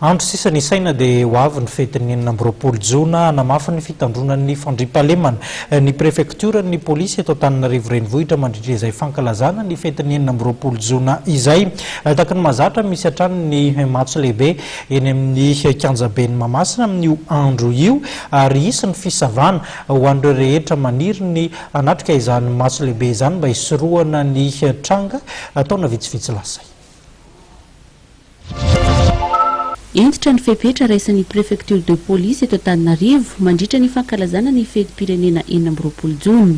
Andro sisa ny isaina dia ho avy ny fetin'ny 26 jona hanamafy ny fitandroana ny fandriampahalemana. Ny prefektioran'ny polisy eto Antananarivo Renivohitra mandritra izay fankalazana ny fetin'ny 26 jona izay. Tahaka ny mahazatra, misy hatrany ny matso lehibe eny amin'ny kianjaben'i Mahamasina amin'io andro io ary hisy ny fisavana ho an'ireo rehetra maniry ny hanatrika izany matso lehibe izany mba hisorohana ny tranga taona vitsivitsy lasa. Hentitra ny fepetra raisin'ny Préfecture de Police eto Antananarivo mandritra ny fankalazana ny fetim-pirenena 26 jona.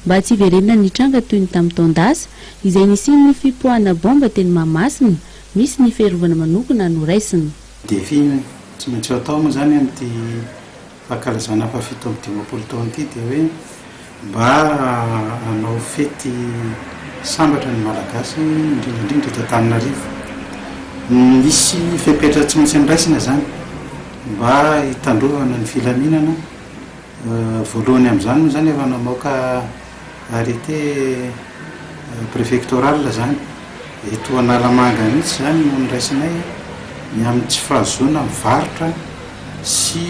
Mba tsy hiverenan'ny tranga toy ny tamin'ny taon-dasa, izay nisian'ny fipoahana baomba teny Mahamasina, misy ny fiarovana manokana noraisina. Défi tsy maintsy ho atao moa izany amin'ity Fankalazana faha-57 taona ity dia hoe mba hanao fety sambatra ny Malagasy, indrindra indrindra eto Antananarivo. Misy fepetra tsy maintsy noraisina izany mba hitandrovana ny filaminana. Voalohany amin'izany moa izany efa namoaka arrêté préfectoral izany. Eto Analamanga mihitsy izany no noraisinay ny amin'ny tsy fahazoana mivarotra sy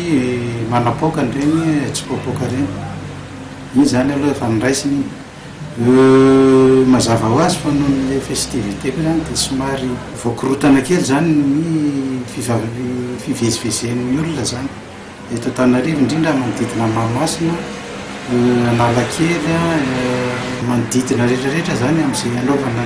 manapoaka an'ireny tsipoapoaka ireny. Iny izany aloha efa noraisina iny. Mazava ho azy fa noho ny festivité koa izany dia somary voakorontana kely izany ny fivezivezen'ny olona izany eto Antananarivo, indrindra manodidina an'i Mahamasina, Analakely, manodidina rehetra rehetra izany amin'izay hanaovana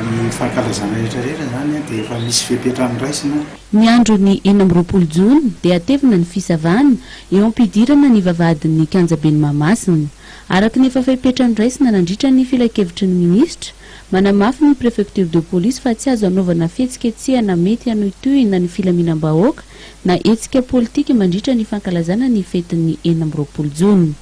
ny fankalazana rehetra rehetra izany dia efa misy fepetra noraisina. Ny andron'ny 26 jona dia hatevina ny fisavana eo am-pidirana ny vavahadin'ny kianjaben'i Mahamasina. Araka ny efa fepetra noraisina nandritra ny filankevitry ny minisitra, manamafy ny Prefecture de Police fa tsy azo anaovana fihetsiketsehana mety hanohitohina ny filaminam-bahoaka na hetsika politika mandritra ny fankalazana ny fetin'ny 26 jona.